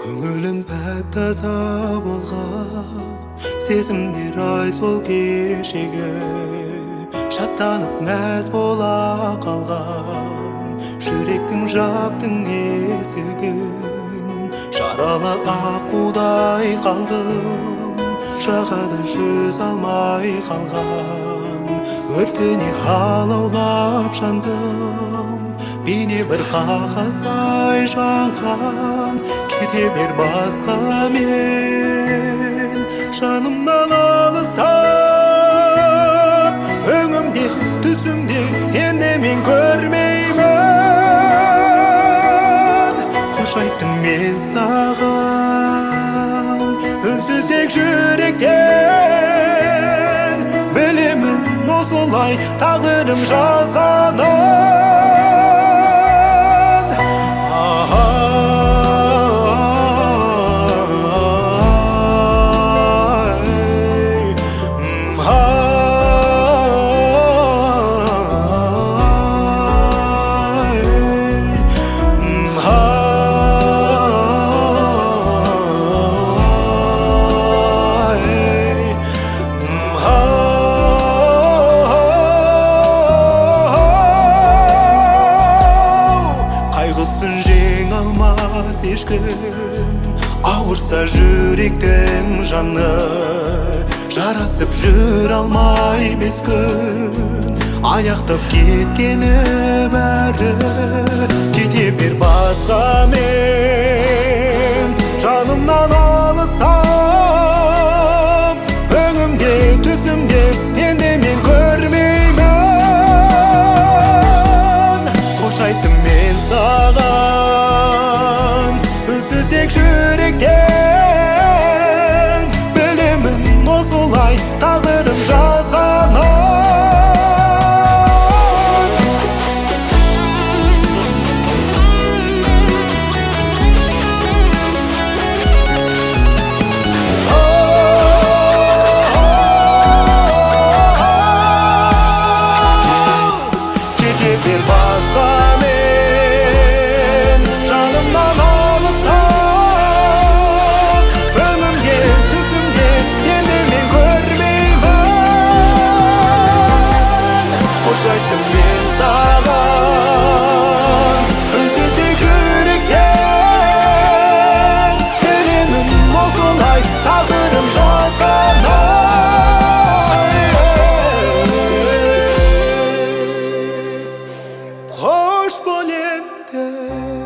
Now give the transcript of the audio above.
Көңілім пәк таза болған, сезімдер ай сол кешегі, шаттанып мәз бола қалған, жүректің жаптың есігін, жаралы аққудай қалдым, жағада жүз алмай қалған, өртіне алаулап жандым, бейне бір қағаздай жанған, кете бер басқамен, жанымнан алыстап, өңімде, түсімде енді мен көрмеймін. Қош айттым мен саған, үнсіз тек жүректен, білемін осылай тағдырым жазғанын. Қайғысын жеңе алмас ешкім, ауырса жүректің жаны, жарасып жүр алмай бес күн, аяқтап кеткені бәрі, кете бер басқамен, жанымнан алыстап, өңімде, түсімде енді мен көрмеймін. Қош айттым мен саған, үнсіз тек жүректен, білемін осылай тағдырым жазғанын. Кете бер басқамен, жанымнан алыстап, өңімде, түсімде енді мен көрмеймін. Қош айттым мен саған, үнсіз тек жүректен, білемін осылай тағдырым жазғанын. Қош бол енді.